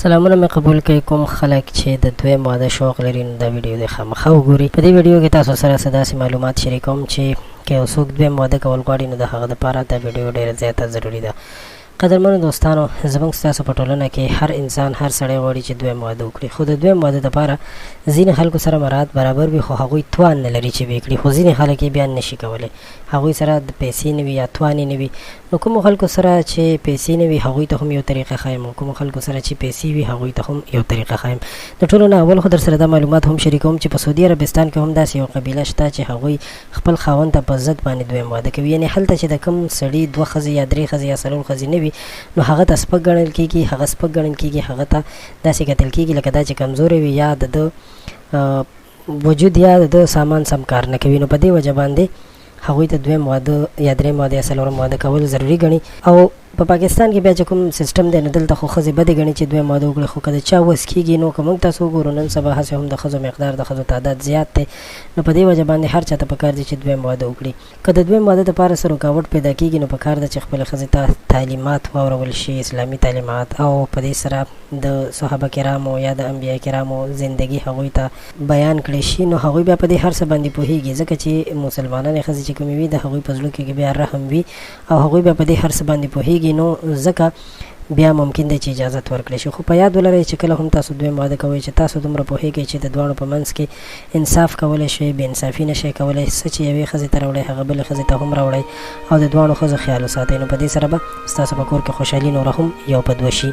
سلامونه مې قبول کړئ. کوم خلک چې د دویم واده شوق لري نو دا ویډیو دې خامخا وګوري. په دې ویډیو کې تاسو سره څه داسې معلومات شریکوم چې که یو څوک دویم واده کول غواړي نو د هغه دپاره دا ویډیو ډېره زیاته ضروري ده. قدرمنو دوستانو، زموږ ستاسو په ټولنه کې هر انسان، هر سړی غواړي چې دویم واده وکړي، خو د دویم واده دپاره ځینې خلکو سره مراعات برابر وي خو هغوی توان نه لري چې ویې کړي، خو ځینې خلک یې بیا نشي کولی، هغوی سره د پیسې نه وي یا توان یې نه وي. نو کومو خلکو سره چې پیسې نه وي هغوی ته هم یو طریقه ښایم او کومو خلکو سره چې پیسې وي هغوی ته هم یو طریقه ښایم. د ټولو نه اول خو در سره دا معلومات هم شریکوم چې په سعودي عربستان کې هم داسې یو قبیله شته چې هغوی خپل خاوند ته په ضد باندې دویم واده کوي، یعنې هلته چې د کوم سړي دوه ښځې یا درې ښځې یا څلور ښځې نه وي نو هغه ته سپک ګڼل کیږي، هغه سپک ګڼل کیږي، هغه ته داسې کتل کیږي لکه دا چې کمزوری وي یا د ده وجود یا د ده سامان سم کار نه کوي. نو په دې وجه باندې هغوی ته دویم واده یا دریم واده یا څلورم واده کول ضروري ګڼي. او په پاکستان کې بیا چې کوم سیستم دی نو دلته خو ښځې بدې ګڼي چې دویم واده وکړي، خو که د چا وس کېږي نو که موږ تاسو وګورو نن سبا هسې هم د ښځو مقدار، د ښځو تعداد زیات دی، نو په دې وجه باندې هر چا ته پکار دي چې دویم واده وکړي. که د دویم واده دپاره څه رکاوټ پیدا کېږي نو پکار ده چې خپلې ښځې ته تعلیمات واورول شي، اسلامي تعلیمات، او په دې سره د صحابه کرامو یا د انبیاء کرامو زندګي هغوی ته بیان کړی شي، نو هغوی بیا په دې هر څه باندې پوهیږي، ځکه چې مسلمانانې ښځې چې کومې وي د هغوی په زړه کې بیا رحم وي او هغوی بیا په دې هر څه باندې پوهیږي، نو ځکه بیا ممکن دی چې اجازت ورکړی شي. خو په یاد ولرئ چې کله هم تاسو دویم واده کوئ چې تاسو دومره پوهیږئ چې د دواړو په منځ کې انصاف کولی شئ، بې انصافي نه شئ کولی، څه چې یوې ښځې ته راوړئ هغه بلې ښځې ته هم راوړئ او د دواړو ښځو خیال وساتئ، نو په دې سره به ستاسو په کور کې خوشحالي نوره هم یو په دوه شي.